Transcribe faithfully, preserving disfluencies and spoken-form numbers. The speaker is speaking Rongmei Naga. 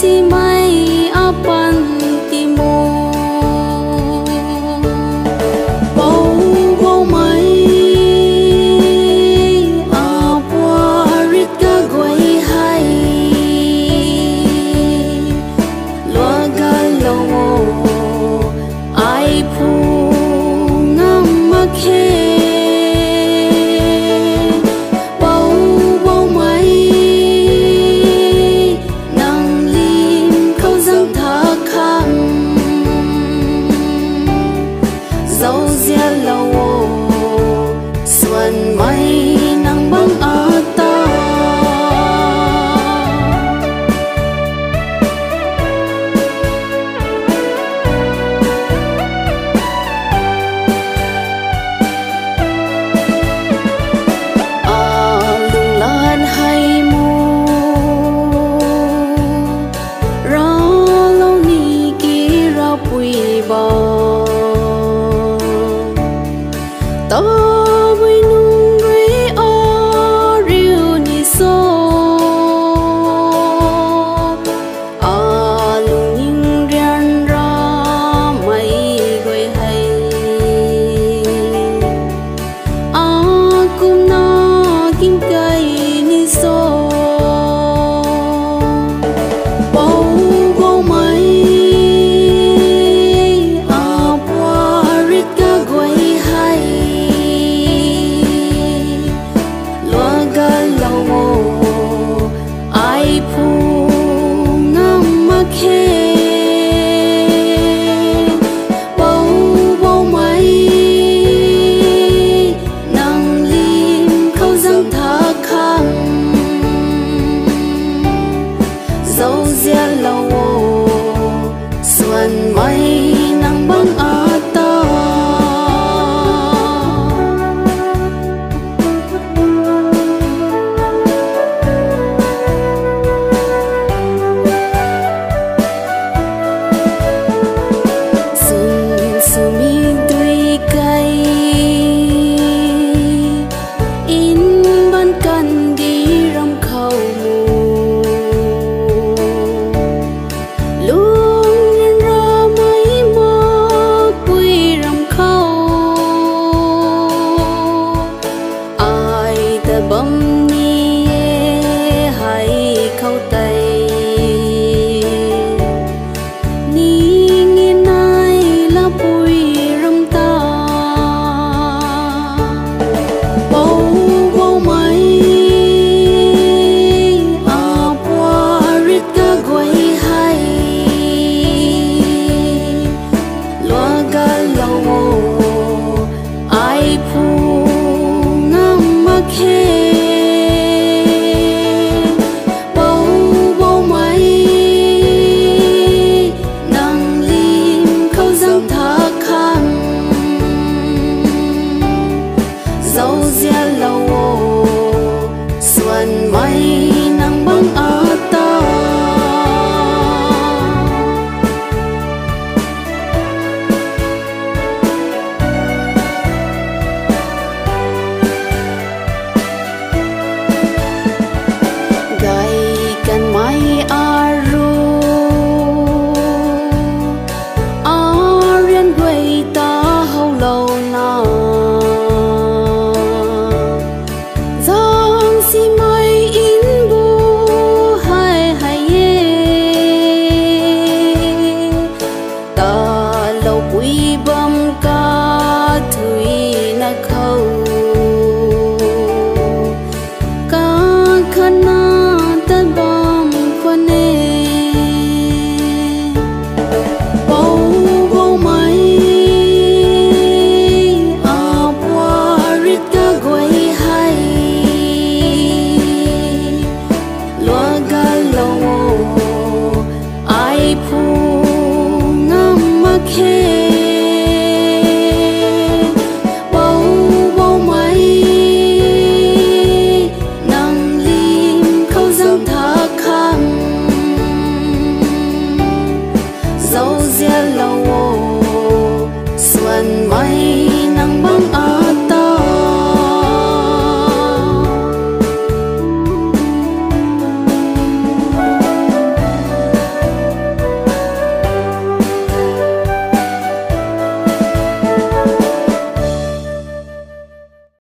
Timei apan timo, Poubauhmei, apuarit kaguay hei luagalou o, ai phu ngam mak khe. Poubauhmei, nang lim khou zang tha khang zauzianlou o, suanmei nang bang ata. Alunglan hei mu raclou ni ki Ravpui ba, tabui nunc rui ariu ni so, alungning ryanramei guay hei akumna king key ni so. Poubauhmei, apuarit kaguay hei luagalou o, ai phu ngam mak khe. Poubauhmei, nang lim khou zang tha khang zauzianlou o,